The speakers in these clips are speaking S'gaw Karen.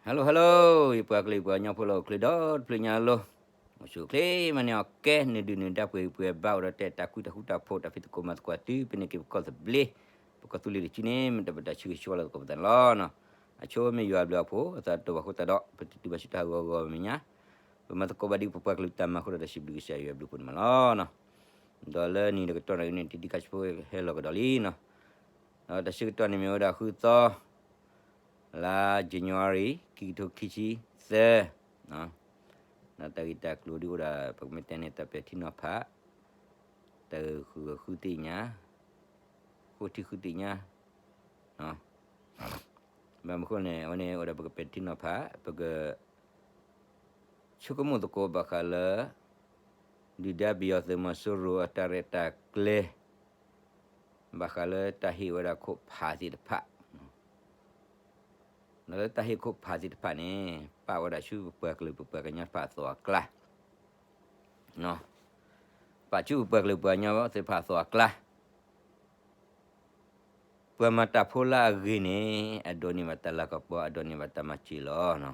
Hello hello, ယပှၤကလုာ်ပှၤကညီဖိလၢအိၣ်ချ့ဒီတဖျၢၣ်ညါလီၤ. အိၣ်ဆူၣ်အိၣ်ချ့မးန့ၢ်အီၤကဲ နဒုၣ်နဒါပှဲၤပှဲၤဘါအိၣ်ဒီးတဲတၢ်ကူတၢ်ဃူတၢ်ဖိး တၢ်ဖံးသကိးမၤသကိးတုၤ ပန့ၢ်က့ၤပကီၢ်သဘျ့ ပကီၢ်သူလ့ၤတစုန့ၣ် မ့ၢ်တၢ်ဘၣ်တၢ်ဆှုဂ့ၤဆှုဝါလီၤသကိးပသးန့ၣ်လီၤ. အဆိမ့ၢ်ယွၤအဘျုးအဖှိၣ် အသးတဘၣ်ဃိသတးဒီး ပတတုၤဘၣ်ဆူတၢ်ဟးဂီၤဂီၤမဲာ်ညါ ပမၤသကိးဘၣ်ဒ်ပပှၤကလုာ်တၢ်မၤအဃိဒီး တၢ်စံးဘျုးကစၢ်ယွၤအဘျုးအဖှိၣ်န့ၣ်မးလီၤ. ဒီးလၢနံၤတကတီၢ်န့ၣ်ဂ့ၤန့ၣ် တံၤဒံးခါဆူဖိဟဲလီၤကဒီးလံနီၤ. ဒီးတၢ်ဆၢကတီၢ်န့ၣ်မ့ၢ်ဝဲဒၣ်ဃုသီ လါ January ခံကထိခံဆံသၢ, ဒီးတၢ်ဂ့ၢ်တၢ်ကျိၤဒ်အိၣ်ဒၣ် ပကမ့ၢ်တဲန့ၣ် တၢ်ပဲာ်ထံနီၤဖး, တၢ်ဂုာ်ဃုသ့ၣ်ညါ, ဃိထံဃုသ့ၣ်ညါ, ဘၣ်မနုၤဃိန့ၣ် အဝဲန့ၣ်အိၣ်ဒီးပကပဲာ်ထံနီၤဖး ပက ဆိကမိၣ်သကိးဘၣ်ဃးလၢ ဒုၣ်ဒါပယီၤသုးမီၤစိရိၤအတၢ်ရဲၣ်တၢ်ကျဲၤ ဘၣ်ဃးလၢတၢ်ဟ့ၣ်ဝဲဒၣ်ခိၣ်ဖးသ့ၣ်တဖၣ်, ဒီးလၢတၢ်ဟ့ၣ်ခိၣ်ဖးသ့ၣ်တဖၣ်န့ၣ် ပာ်ဝဲဒၣ်ဆူပပှၤကလုာ်ပပှၤကညီတဖၣ်အသိးအကျါ, ပာ်ဆူပပှၤကလုာ်ပှၤကညီသ့ၣ်တဖၣ်အသိးအကျါ ပှၤမၤတၢ်ဖိလၢအဂ့ၤန့ၣ် အဒိးန့ၢ်ဘၣ်တၢ်လၤကပီၤ အဒိးန့ၢ်ဘၣ်တၢ်မၤစၢၤလီၤ.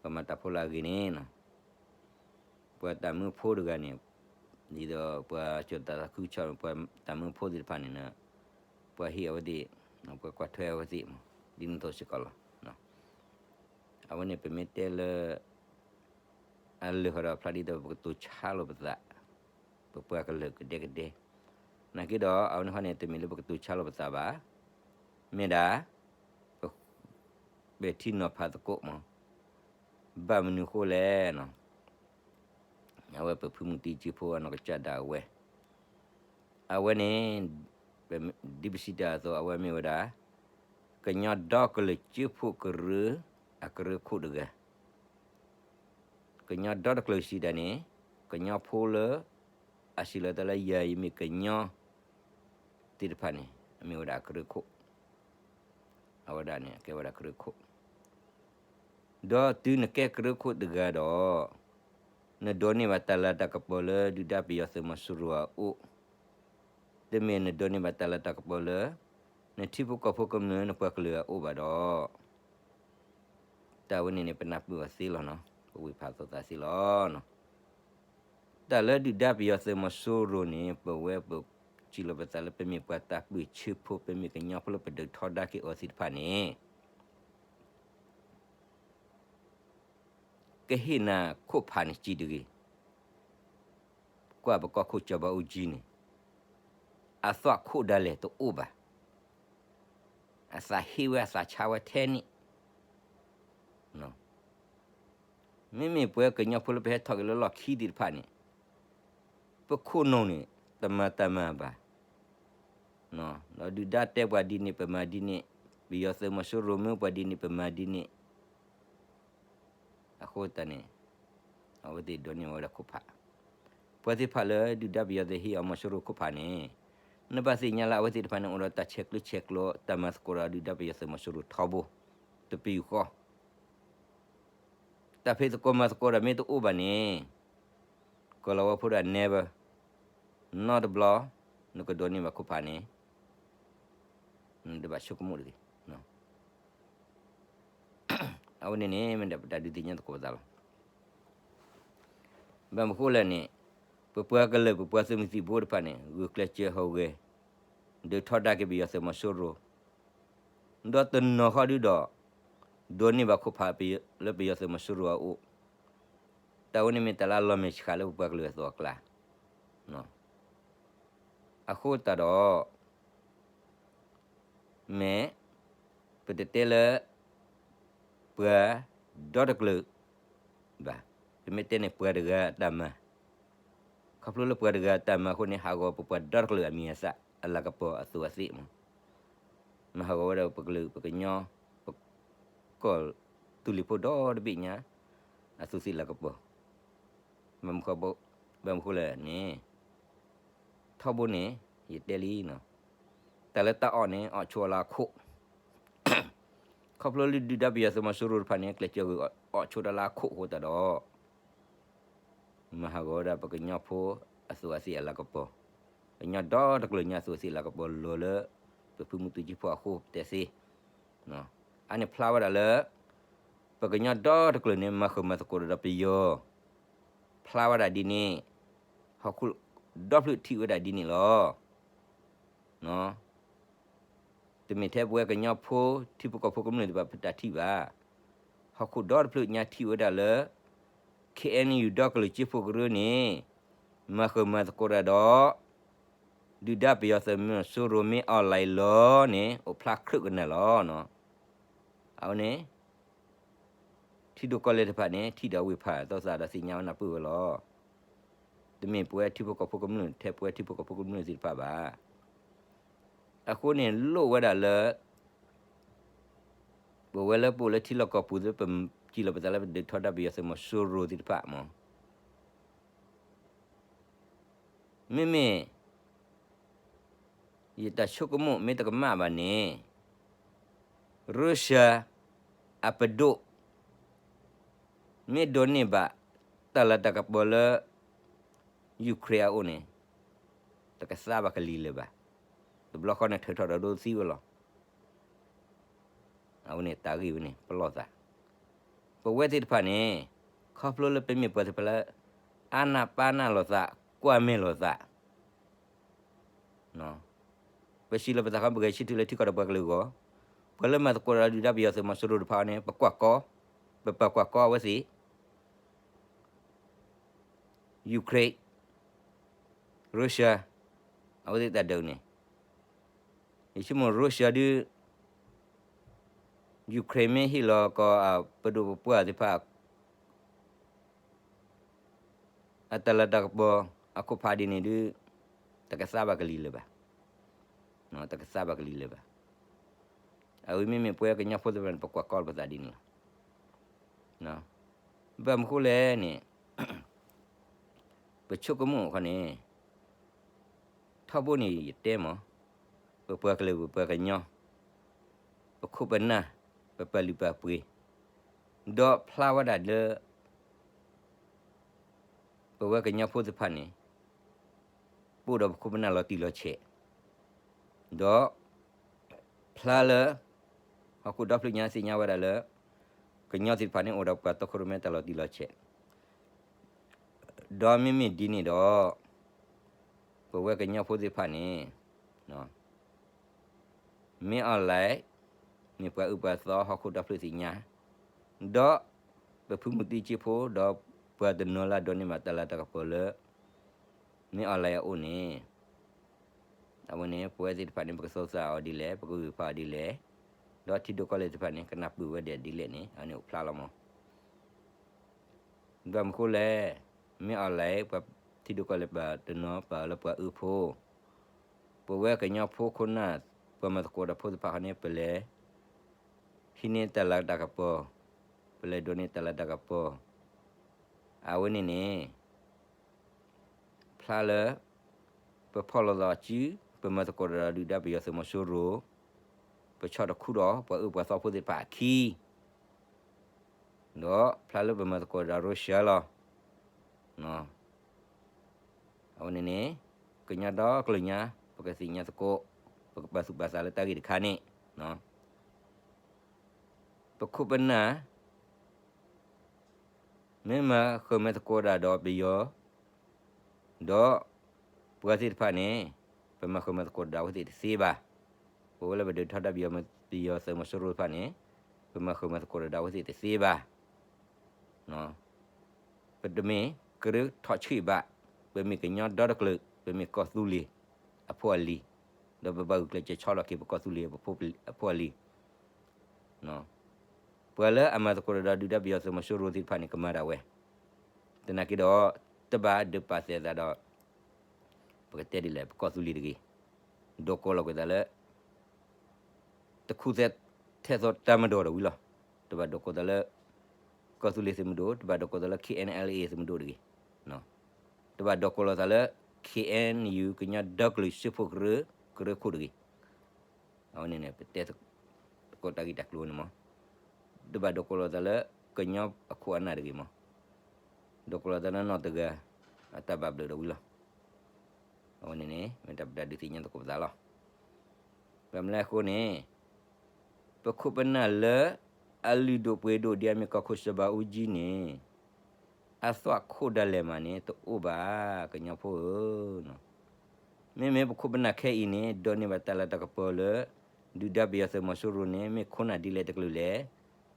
ပှၤမၤတၢ်ဖိလၢအဂ့ၤန့ၣ် ပှၤတၢ်မၢဖိတဂၤန့ၣ် ဒ်သိးပှၤကၠိၤသးခုကစီၣ် ပှၤတၢ်မၢဖိသ့ၣ်တဖၣ်န့ၣ် ပှၤဟ့ၣ်အဝဲသ့ၣ်, ပှၤကွၢ်ထွဲအဝဲသ့ၣ်မး ဒ်န့ၣ်အသိးစ့ၢ်ကီးလီၤ. အဝဲန့ၣ်ပမ့ၢ်တဲလၢ အလၢာ်ဃီဒီးဖျါဒ်သိးပကတိၤဆါလိာ်ပသး ပပှၤကလုာ်ကဒဲကဒဲ, နာ်က့ဒီး အဝဲန့ၣ်ဃီန့ၣ် တမ့ၢ်လၢပကတိၤဆါလိာ်ပသးဘၣ်, မ့ၢ်ဒၣ် ပပဲာ်ထံနီၤဖးသကိးမး, ဘၣ်မနုၤဃိလဲၣ်နီၤ, အဝဲပဖုမူတံကၠံဖိအနီၢ်ကစၢ်ဒၣ်ဝဲ, အဝဲန့ၣ် ဒ်ပစံးတၢ်အသိး အဝဲမ့ၢ်ဝဲဒၣ် ကညီဒီကလုာ်ကၠံဖိကရၢ အကရၢခိၣ်တဂၤ ကညီဒီတကလုာ်စံးတၢ်န့ၣ် ကညီဖိလၢ အစံးလီၤတၢ်လၢယၤယမ့ၢ်ကညီ သ့ၣ်တဖၣ်န့ၣ် အမ့ၢ်ဝဲဒၣ်ကရၢခိၣ်, အဝဲဒၣ်န့ၣ် အကဲဝဲဒၣ်ကရၢခိၣ်, ဒီးတုၤနကဲကရၢခိၣ်တဂၤဒီး နဒိးန့ၢ်ဘၣ်တၢ်လၤတၢ်ကပီၤလၢဒုၣ်ဒါပယီၤသုးမီၤစိရိၤအအိၣ်, တမ့ၢ်နဒိးန့ၢ်ဘၣ်တၢ်လၤတၢ်ကပီၤလၢ နထံဖိကီၢ်ဖိကမျၢၢ်နပှၤကလုာ်အအိၣ်ဘၣ်ဒီး တၢ်ဝဲန့ၣ်န့ၣ် ပနၢ်ပၢၢ်အီၤသ့လီၤနီၤ, ပဝံၢ်ဖးသိးသးသ့လီၤနီၤ. တၢ်လၢဒုၣ်ဒါပယီၤသုးမီၤစိရိၤန့ၣ် ပဝဲပစံးလီၤပသးလၢပမ့ၢ်ပှၤတၢ်ပၢၢ်ဆၢဖိ ပမ့ၢ်ကညီဖိလၢပဒုးထီဒါက့ၤအီၤသ့ၣ်တဖၣ်န့ၣ် ကဟ့ၣ်နၤခိၣ်ဖးန့ၣ်စံးတဂ့ၤ, ကွၢ်ပကီၢ်ခိၣ်စီၤဘးအူကၠံန့ၣ် အသွၣ်ခိၣ်ဒၣ်လဲာ်တအိၣ်ဘၣ်, အသးဟ့ဝဲအသးဆါဝဲထဲန့ၣ် မ့မ့ၢ်ပဝဲကညီဖိလၢပဟဲထီၣ်က့ၤလၢလီၢ်ခံသ့ၣ်တဖၣ်န့ၣ် ပခိၣ်နူာ်န့ၣ် တမၤတၢ်မၤဘၣ်, ဒီးဒုၣ်ဒါတဲပှၤဒ်န့ၣ် ပမၤဒ်န့ၣ်, ပယီၤသုးမီၤစိရိၤမၢပှၤဒ်န့ၣ် ပမၤဒ်န့ၣ်, အဃိသတးန့ၣ် အဝဲသ့ၣ်ဒိးန့ၢ်ဝဲဒၣ်ခိၣ်ဖး, ပှၤသ့ၣ်တဖၣ်လၢဒုၣ်ဒါပယီၤသုးဟ့ၣ်အီၤမီၤစိရိၤခိၣ်ဖးန့ၣ် နဘၣ်သ့ၣ်ညါလၢအဝဲသ့ၣ်တဖၣ်န့ၣ် အိၣ်ဒီးတၢ်ဆဲးကျၢဆဲးကျိး တၢ်မၤသကိးဒီးဒုၣ်ဒါပယီၤသုးမီၤစိရိၤထီဘိ တပယူာ်ဃီ တၢ်ဖံးသကိးမၤသကိးဒီးမ့ၢ်တအိၣ်ဘၣ်န့ၣ် ကီၤလၤဝါဖိဒီး never နီတဘျီ နကဒိးန့ၢ်ဘၣ်ခိၣ်ဖးန့ၣ် နတဘၣ်ဆိကမိၣ်တဂ့ၤ. အဝဲန့ၣ်န့ၣ် မ့ၢ်ဒၣ်ပတၢ်ဒုးသ့ၣ်ညါသကိးပသးလီၤ. ဘၣ်မနုၤဃိလဲၣ်န့ၣ် ပပှၤကလုာ် ပပှၤသုးမုၢ်သံၣ်ဘိတဖၣ်န့ၣ် ဂုာ်ကျဲးစၢးဟူးဂဲၤ ဒုးထီဒါက့ၤပယီၤသုးမီၤစိရိၤ ဒီးတနီၤဃီဒုဒီး ဒိးန့ၢ်ဘၣ်ခိၣ်ဖးလၢပယီၤသုးမီၤစိရိၤအအိၣ်, တၢ်ဝဲန့ၣ်မ့ၢ်တၢ်လၢအလီၤမဲာ်ဆှးလၢပပှၤကလုာ်အသိးအကျါ အဃိသတးဒီး မ့ၢ် ပတတဲလၢ ပှၤဒီတကလုာ်ဘၣ်, ပမ့ၢ်တဲန့ၣ်ပှၤတဂၤအတၢ်မၤ, ခီဖျိလၢပှၤတဂၤအတၢ်မၤအဃိန့ၣ် ဟးဂီၤပပှၤဒီတကလုာ်အမံၤအသၣ် အလၤကပီၤအသိးအသ့ၣ်မး, မ့ၢ်ဟးဂီၤဝဲဒၣ်ပကလုာ်ပကညီ ပကီၢ်သူလ့ၤဖိဒီတဘ့ၣ်ညါ အသူးသ့ၣ်လၤကပီၤ, ဘၣ်မနုၤဃိလဲၣ်န့ၣ် ထီဘိန့ၣ် ယတဲလံနီၤ, တၢ်လၢတၢ်အီၣ်န့ၣ် အီၣ်ဆိအီလၢအခိၣ်, ခီဖျိလၢဒုၣ်ဒါပယီၤသုးမီၤစိရိၤတဖၣ်န့ၣ် ကျဲးစၢးဂုာ်အီၣ်ဆိတၢ်လၢအခိၣ်အဃိသတးဒီး မ့ၢ်ဟးဂီၤဝဲဒၣ်ပကညီဖိအသူးအသ့ၣ်အလၤကပီၤ, ပကညီဒီတကလုာ်ညါအသူးအသ့ၣ်လၤကပီၤလီၤလၢ ပဖုမူတူကၠံဖိအဃိပတဲသ့, အန့ၣ်ဖျါဝဲဒၣ်လၢ ပကညီဒီတကလုာ်န့ၣ် မၤဃုာ်မၤသကိးတၢ်ဒီးပယီၤ, ဖျါဝဲဒၣ်ဒ်န့ၣ်, ဟီၣ်ခိၣ်ဒီဖျၢၣ်ထံၣ်ဝဲဒၣ်ဒ်န့ၣ်လီၤ. တမ့ၢ်ထဲပဝဲကညီဖိ ထံဖိကီၢ်ဖိကမျၢၢ်သ့ၣ်တဖၣ်ပတၢ်ထံၣ်ဘၣ်. ဟီၣ်ခိၣ်ဒီတဖျၢၣ်ညါထံၣ်ဝဲဒၣ်လၢ ခ့ၣ်အဲၣ်ယူၣ် ဒီကလုာ်စ့ဖိကရၢန့ၣ် မၤဃုာ်မၤသကိးတၢ်ဒီး ဒုၣ်ဒါပယီၤသုးမီၤစိရိၤ မ့ၢ်အီၣ်လဲၣ်လီၤန့ၣ် အိၣ်ဖျါခြုးကနၣ်လီၤ. အဝဲန့ၣ် ထံဒိၣ်ကီၢ်လဲၢ်တဖၣ်န့ၣ် ထံၣ်ဒီးဝ့ၢ်ဖးသိးသးဒီးသ့ၣ်ညါဝဲနၢ်ပၢၢ်ဝဲလီၤ. တမ့ၢ်ပဝဲထံဖိကီၢ်ဖိကမျၢၢ် ထဲပဝဲထံဖိကီၢ်ဖိကမျၢၢ်သ့ၣ်တဖၣ်ဘၣ်. အဃိန့ၣ်လိၣ်ဝဲဒၣ်လၢ ပဝဲလၢပအိၣ်လၢထံလီၢ်ကီၢ်ပူၤသ့ၣ် ပစံးလီၤပသးလၢပဒုးထီဒါပယီၤသုးမီၤစိရိၤသ့ၣ်တဖၣ်မး မ့မ့ၢ် ယတၢ်ဆိကမိၣ်မ့ၢ်တကမၣ်ဘၣ်န့ၣ် Russia အပဒိၣ် မ့ၢ်ဒိးန့ၢ်ဘၣ် တၢ်လၤတၢ်ကပီၤလၢ Ukraine အအိၣ်န့ၣ် တကသါဘၣ်ကလံၤလၢၤဘၣ်. တဘျီဃီန့ၣ်ထုးထီၣ်ဒီးဒိသံဝဲလီၤ. အဝဲန့ၣ်တၢ်ဂ့ၢ်ဝဲန့ၣ် ပလီၢ်သး, ပဝဲသ့ၣ်တဖၣ်န့ၣ် ခီဖျိလၢပမ့ၢ်ပှၤသ့ၣ်တဖၣ်လၢ အါနၢ်ပၢ်နၢ်လိာ်သး ကွၢ်မဲာ်လိာ်သး ပစံးလီၤပသးခီ ပဂဲၤဆၢထၢၣ်လၢထံကီၢ်ဒီးပှၤကလုာ်အဂီၢ်, ပှၤလၢမၤသကိးတၢ်ဒီးဒုၣ်ဒါပယီၤသုးမီၤစိရိၤတဖၣ်န့ၣ် ပကွၢ်ကီ, ပပာ်ကွၢ်ကီအဝဲသ့ၣ် Ukraine, Russia အဝဲသ့ၣ်တၢ်ဒုးန့ၣ်, ယဆိကမိၣ် Russia ဒုး Ukraine မ့ၢ်ဟ့ၣ်လီၤကီးအပဒိၣ်ပပှၢ်သ့ၣ်တဖၣ် အတၢ်လၤတၢ်ကပီၤ အခိၣ်ဖးဒ်န့ၣ်ဒုး တကသါဘၣ်ကလံၤလၢၤဘၣ်, တကသါဘၣ်ကလံၤလၢၤဘၣ်. အဝဲမ့မ့ၢ်ပှၤကညီဖိသ့ၣ်တဖၣ်န့ၣ် ပကွၢ်ကီပသးဒ်န့ၣ်လီၤ. ဘၣ်မနုၤဃိလဲၣ်န့ၣ် ပဆိကမိၣ်အခီန့ၣ် ထီဘိန့ၣ်ယတဲမး, ပပှၤကလုာ်ပပှၤကညီ, ပခိၣ်ပနၢ်, ပပာ်လုၢ်ပာ်ပှ့ၤ, ဒီးဖျါဝဲဒၣ်လၢ ပဝဲကညီဖိသ့ၣ်တဖၣ်န့ၣ် ပအိၣ်ဒီးပခိၣ်ပနၢ်လီၤတံၢ်လီၤဆဲး, ဒီး ဖျါလၢ ဟီၣ်ခိၣ်ဒီဖျၢၣ်ညါသ့ၣ်ညါဝဲဒၣ်လၢ ကညီသ့ၣ်တဖၣ်န့ၣ် အိၣ်ဒီးပှၤတီခိၣ်ရိၣ်မဲတၢ်လီၤတံၢ်လီၤဆဲး, ဒီးမ့မ့ၢ်ဒ်န့ၣ်ဒီး ပဝဲကညီဖိသ့ၣ်တဖၣ်န့ၣ် မ့ၢ်အီၣ်လဲၣ် မ့ၢ်ပှၤအၢပှၤသီဟီၣ်ခိၣ်ဒီဖျၢၣ်သ့ၣ်ညါ, ဒီးပဖုမူးသံစ့ဖိ ဒီးပှၤတနီၤလၢအဒိးန့ၢ်ဘၣ်တၢ်လၤတၢ်ကပီၤလၢ မ့ၢ်အီၣ်လဲၣ်အအိၣ်န့ၣ် အဝဲန့ၣ် ပဝဲသ့ၣ်တဖၣ်န့ၣ် ပကသူၣ်သးအီၤဒ်လဲၣ်, ပကဂုာ်ဖးအီၤဒ်လဲၣ်, ဒီးထံဒိၣ်ကီၢ်လဲၢ်သ့ၣ်တဖၣ်န့ၣ် ကနၢ်ပၢၢ်ဝဲဒၣ်ဒ်လဲၣ်န့ၣ် အဝဲန့ၣ်အိၣ်ဖျါလီၤမး. ဘၣ်မနုၤဃိလဲၣ်, မ့ၢ်အီၣ်လဲၣ် ပှၤထံဒိၣ်ကီၢ်လဲၢ်ပှၤတနီၤပာ်လၢပှၤအၢဖိ, ပဝဲကညီဖိခိၣ်နၢ် ပှၤမၤသကိးတၢ်ဖိသ့ၣ်တဖၣ်ဃီန့ၣ် ပလဲၤ ဟံးန့ၢ်တၢ်လၤတၢ်ကပီၤ, ပလဲၤဒိးန့ၢ်တၢ်လၤတၢ်ကပီၤ, အဝဲန့ၣ်န့ၣ် ဖျါလၢ ပဖီၣ်လိာ်သးစု, ပမၤသကိးတၢ်ဒီးဒုၣ်ဒါပယီၤသုးမီၤစိရိၤ, ပဆီၣ်တခူဒီး ပှၤအၢပှၤသီဖိသ့ၣ်တဖၣ်အခံ, ဒီးဖျါလၢပမၤသကိးတၢ်ဒီး Russia လီၤ. အဝဲန့ၣ်န့ၣ် ကညီဒီကလုာ်ညါ ပကသ့ၣ်ညါသကိး, ပကပာ်သူၣ်ပာ်သးလၢတၢ်ဂ့ၢ်တခါန့ၣ်, ပခိၣ်ပနၢ် မ့ၢ်မၤဃုာ်မၤသကိးတၢ်ဒီးပယီၤ, ဒီးပှၤသ့ၣ်တဖၣ်န့ၣ် ပမၤဃုာ်မၤသကိးတၢ်ဒီးအဝဲသ့ၣ်တသ့ဘၣ်. ပဝဲလၢပဒုးထီဒါပယီၤသုးမီၤစိရိၤတဖၣ်န့ၣ် ပမၤဃုာ်မၤသကိးတၢ်ဒီးအဝဲသ့ၣ်တသ့ဘၣ်. ပတမ့ၢ်ကရၢထီၣ်ဆံးဘၣ်, ပမ့ၢ်ကညီဒီတကလုာ်, ပမ့ၢ်ကီၢ်သူလ့ၤအဖိအလံၤ, ဒီးပဘၣ်ဂုာ်ကျဲးစၢးဆီလီၤက့ၤပကီၢ်သူလ့ၤအဖိအလံၤ. ပှၤလၢအမၤသကိးတၢ်ဒီးဒုၣ်ဒါပယီၤသုးမီၤစိရိၤသ့ၣ်တဖၣ်န့ၣ် ကမၤဒၣ်ဝဲ, သနာ်က့ဒီး တဘၣ်ဒုးပာ်သးသးဒီး ပကတဲဒ်လဲၣ် ပကီၢ်သူလ့ၤတဂ့ၤ, ဒိးကိးလီၤကွံာ်သးလၢ တခူထဲထဲသိးတၢ်မၤဒိးဒီးဝံၤလီၤ. တဘၣ်ဒိးကိးသးလၢ ကီၢ်သူလ့ၤသုးမုၢ်ဒိၣ်, တဘၣ်ဒိးကိးသးလၢ ခ့ၣ်အဲၣ်အၣ်လ်အ့ၣ် သုးမုၢ်ဒိၣ်တဂ့ၤ, တဘၣ်ဒိးကိးလီၤသးလၢ ခ့ၣ်အဲၣ်ယူၣ် ကညီဒီကလုာ်စ့ဖိကရၢ, ကရၢခိၣ်တဂ့ၤ. အဝဲန့ၣ်န့ၣ် ပတဲသကိးတၢ်ဂ့ၢ်တၢ်ကျိၤန့ၣ်မး, တဘၣ်ဒိးကိးလီၤသးလၢ ကညီအခိၣ်အနၢ်တဂ့ၤမး, ဒိးကိးလီၤသးလၢနီၢ်တဂၤ အတၢ်ဘၣ်ဘျုးဒီးဝံၤလီၤ. အဝဲန့ၣ်န့ၣ် မ့ၢ်တၢ်ပတၢ်ဒုးသ့ၣ်ညါသကိးပသးလီၤ. ဘၣ်မနုၤလဲၣ်အဃိန့ၣ် ပခိၣ်ပနၢ်လၢ အလုၢ်ဒိၣ်ပှ့ၤဒိၣ်ဒ်အမ့ၢ်ကီၢ်ခိၣ်စီၤဘးအူကၠံန့ၣ် အသွၣ်ခိၣ်ဒၣ်လဲာ်မးန့ၣ် တအိၣ်ဘၣ် ကညီဖိဧၢ. မ့မ့ၢ်ပခိၣ်ပနၢ်ခဲအံၤန့ၣ် ဒိးန့ၢ်ဘၣ်တၢ်လၤတၢ်ကပီၤလၢ ဒုၣ်ဒါပယီၤသုးမီၤစိရိၤန့ၣ် မ့ၢ်ခိၣ်နၢ်ဒ်လဲၣ်တကလုာ်လဲၣ်,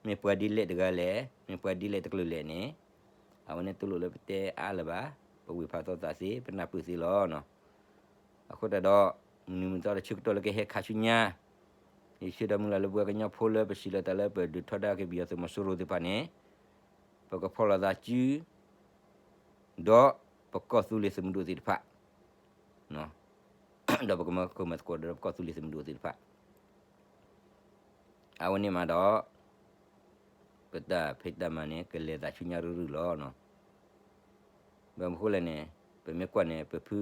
မ့ၢ်ပှၤဒ်လဲၣ်တဂၤလဲၣ်, မ့ၢ်ပှၤဒ်လဲၣ်တကလုာ်လဲၣ်န့ၣ် အဝဲန့ၣ်တလိၣ်လၢပတဲအါလၢၤဘၣ်, ပဝံၢ်ဖးသီသးသ့, ပနၢ်ပၢၢ်သ့လီၤ. အဃိသတးဒီး မနုၤမသီတဆၢကတီၢ်လၢကဟဲခးဆူညါ, ယဆၢဒီးမုၢ်လၢ်လၢပှၤကညီဖိလၢပစံးလီၤတၢ်လၢပဒုးထီဒါက့ၤပယီၤသုးမီၤစိရိၤသ့ၣ်တဖၣ်န့ၣ်, ပကဖီၣ်လိာ်သးစု ဒီးပကီၢ်သူလ့ၤသုးမုၢ်ဒိၣ်သ့ၣ်တဖၣ်, ဒီးပကမၤဃုာ်မၤသကိးဒီးပကီၢ်သူလ့ၤသုးမုၢ်ဒိၣ်သ့ၣ်တဖၣ် အဝဲန့ၣ်မးဒီး ပတၢ်ဖံးတၢ်မၤန့ၣ် ကလဲၤသးဆူညါရုၢ်ရုၢ်လီၤ. ဘၣ်မနုၤဃိလဲၣ်န့ၣ် ပမ့ၢ်ကွၢ်န့ၣ် ပဖု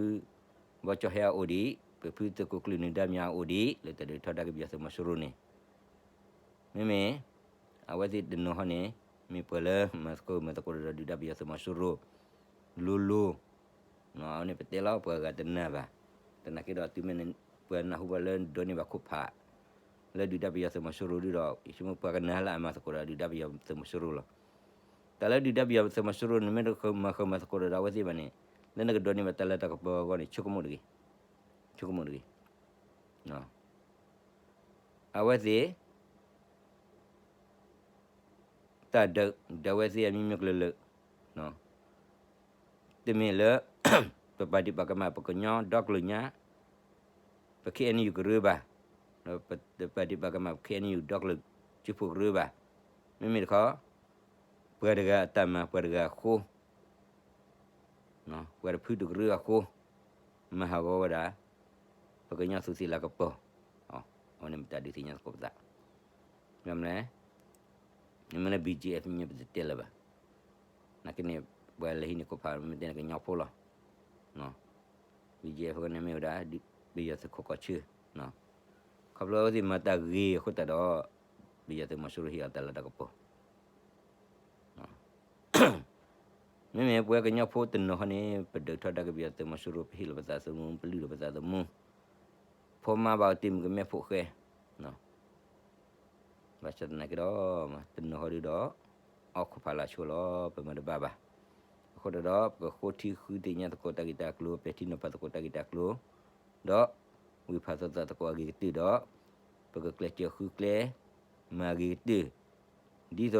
ဘီကၠီဟဲအအိၣ်ဒံး, ပဖုသုးခိၣ်ကျၢၢ်နၢၤဒါမၠါအအိၣ်ဒံး လၢတၢ်ဒုးထီဒါက့ၤပယီၤသုးမီၤစိရိၤန့ၣ်, မ့မ့ၢ် အဝဲသ့ၣ်တနီၤဟီန့ၣ် မ့ၢ်ပှၤလၢမၤသကိးမၤသကိးဒီးဒုၣ်ဒါပယီၤသုးမီၤစိရိၤ လိၤလိၤ အဝဲန့ၣ်ပတဲလီၤပှၤဂၤတနာ်ဘၣ်. သနာ်က့ဒီးတုၤမ့ၢ် ပှၤနၢ်ဟူဘၣ်လၢဒိးန့ၢ်ဘၣ်ခိၣ်ဖး လၢဒုၣ်ဒါပယီၤသုးမီၤစိရိၤဒုဒီး ယဆိကမိၣ်ပှၤကနၢ်လၢအမၤသကိးဒီးဒုၣ်ဒါပယီၤသုးမီၤစိရိၤလီၤ. တၢ်လၢဒုၣ်ဒါပယီၤသုးမီၤစိရိၤန့ၣ် မ့ၢ်တမၤဃုာ်မၤသကိးဒီးအဝဲသ့ၣ်ဘၣ်န့ၣ် လၢနကဒိးန့ၢ်ဘၣ်တၢ်လၤတၢ်ကပီၤအဂီၢ်န့ၣ် ဆိကမိၣ်တဂ့ၤ, ဆိကမိၣ်တဂ့ၤ. အဝဲသ့ၣ် တၢ်ဒုး ဒုးဝဲသ့ၣ်အမံၤမံၤကလုာ်ကလုာ်, တမ့ၢ်လၢ ပပာ်ဒံးပာ်ကမၣ်ပကညီဒီကလုာ်ညါ, ပ ခ့ၣ်အဲၣ်ယူၣ် ကရၢဘၣ်, ပပာ်ဒံးပာ်ကမၣ်ပ ခ့ၣ်အဲၣ်ယူၣ် ဒီကလုာ်စုဖှိၣ်ကရၢဘၣ်. မ့မ့ၢ်တခီ ပှၤတဂၤအတၢ်မၤပှၤတဂၤအဃိ ပှၤတဖုတကရၢအဃိ မၤဟးဂီၤဝဲဒၣ် ပကညီသူးသ့ၣ်လၤကပီၤ, အဝဲန့ၣ်မ့ၢ်တၢ်ဒုးသ့ၣ်ညါသကိးပသး, မ့ၢ်လဲၣ်, မ့ၢ်လၢ ဘီၣ်ကၠီၣ်အဲၣ် မ့ၢ်ပတတဲလၢၤဘၣ်, နာ်က့န့ၣ် ပှၤလဲၤဟံးန့ၢ်ခိၣ်ဖးမ့ၢ်တဲန့ၣ်ကညီဖိလီၤ, ဘီၣ်ကၠီၣ်အဲၣ် အဃိန့ၣ်မ့ၢ်ဝဲဒၣ် ပယီၤသုးခိးကီၢ်ဆၢ, ခီဖျိအဝဲသ့ၣ်မၤတၢ်ဂ့ၤအဃိသတးဒီး ပယီၤသုးမီၤစိရိၤဟ့ၣ်အီၤတၢ်လၤတၢ်ကပီၤ မ့မ့ၢ်ပဝဲကညီဖိတနီၤဟီန့ၣ် ပဒုးထီဒါက့ၤပယီၤသုးမီၤစိရိၤ ပဟ့ၣ်လီၤပသးသမူ ပလုၢ်လီၤပသးသမူ, ဖိမါဘၣ်အီၤတ့ၢ်မုၢ်ကမဲဖိဃဲ, ဘၣ်ဆၣ်သနာ်က့ဒီး တနီၤဟီဒုဒီး အီၣ်ခိၣ်ဖးလၢ်ဆိလီၤ ပမၤတဘၣ်ဘၣ်. အဃိဒီး ပကဃိထံဃုသ့ၣ်ညါသကိးတၢ်ဂ့ၢ်တၢ်ကျိၤ ပဲာ်ထံနီၤဖးသကိးတၢ်ဂ့ၢ်တၢ်ကျိၤ, ဒီး ဝံၢ်ဖးသီသးသကိးအဂ့ၤကတၢၢ်ဒီး ပကကျဲးစၢးဃုကျဲ မၤအဂ့ၤကတၢၢ် ဒ်သိးဒီး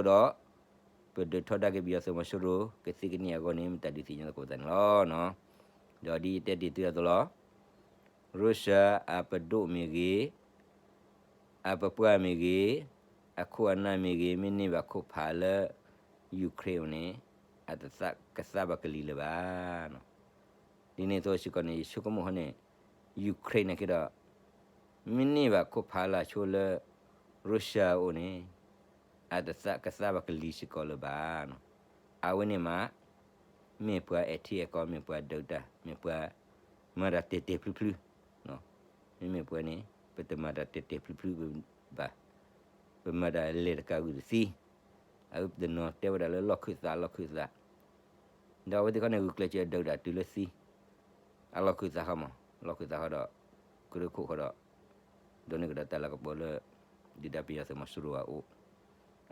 ပဒုးထီဒါက့ၤပယီၤသုးမီၤစိရိၤ ကသ့ကန့ၢ်အဂီၢ်န့ၣ် မ့ၢ်တၢ်ဒုးသ့ၣ်ညါသကိးပသးန့ၣ်လီၤ. ဒီးဒ်ယတဲတ့ၢ်သုအသိးလီၤ, Russia အပဒိၣ်မ့ၢ်ဂ့ၤ, အပပှၢ်မ့ၢ်ဂ့ၤ, အခိၣ်အနၢ်မ့ၢ်ဂ့ၤ မ့ၢ်န့ၢ်ဘၣ်ခိၣ်ဖးလၢ Ukraine အအိၣ်န့ၣ် အတသးကသးဘၣ်ကလံၤလၢၤဘၣ်. ဒ်န့ၣ်အသိးစ့ၢ်ကီးန့ၣ် ယဆိကမိၣ်ဟီန့ၣ် Ukraine နာ်က့ဒီး မ့ၢ်န့ၢ်ဘၣ်ခိၣ်ဖးလၢ်ဆိလၢ Russia အအိၣ်န့ၣ် အတသးကသးဘၣ်ကလံၤစ့ၢ်ကီးလၢၤဘၣ်. အဝဲန့ၣ်မး မ့ၢ်ပှၤအဲၣ်ထံအဲၣ်ကီၢ် မ့ၢ်ပှၤဒုးတၢ် မ့ၢ်ပှၤမၤတၢ်တဲာ်တဲာ်ဖျုဖျု, မ့မ့ၢ်ပဝဲန့ၣ် ပတမၤတၢ်တဲာ်တဲာ်ဖျုဖျုဘၣ်, ပမၤတၢ်လဲၤတကးဂုာ်တသ့, အဝဲတနီၤတဲဝဲဒၣ်လၢလီၢ်ခၢၣ်သး လီၢ်ခၢၣ်သး, ဒီးအဝဲသ့ၣ်ခီန့ၣ် ဂုာ်ကျဲးစၢးဒုးတၢ်တုၤလၢသံ အလီၢ်ခၢၣ်သးဃီမး လီၢ်ခၢၣ်သးဃီဒီး ကရၢခိၣ်ဃီဒီး ဒိးန့ၢ်ကဒီးတၢ်လၤကပီၤလၢ ဒုၣ်ဒါပယီၤသုးမီၤစိရိၤအအိၣ်,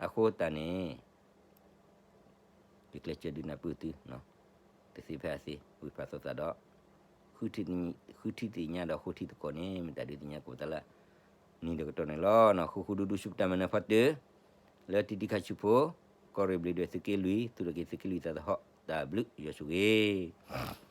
အဃိသတးန့ၣ် ယကျဲးစၢးဒုးနၢ်ပၢၢ်သု, တသ့ဖဲအသ့ ဝံၢ်ဖးသီသးဒီး ဃုထံၣ်သ့ၣ်ညါဒီးဃိထံသကိးန့ၣ် မ့ၢ်တၢ်ဒုးသ့ၣ်ညါသကိးပသးလၢ နံၤဒီးကတီၢ်န့ၣ်လီၤ. ဃုဃုဒူဒူဆူပတၢ်မၤနၢၤဖီတၢၢ် လၢတံၤတံၤခါဆူဖိ ကီၢ်ရ့ၣ်ဘျ့းဒွဲၣ်သုးက့လွံၢ် သူၣ်ထီၣ်က့ၤသုးက့လွံၢ်သးသဟီၣ် တၢ်ဘျုးယွၤဆိၣ်ဂ့ၤ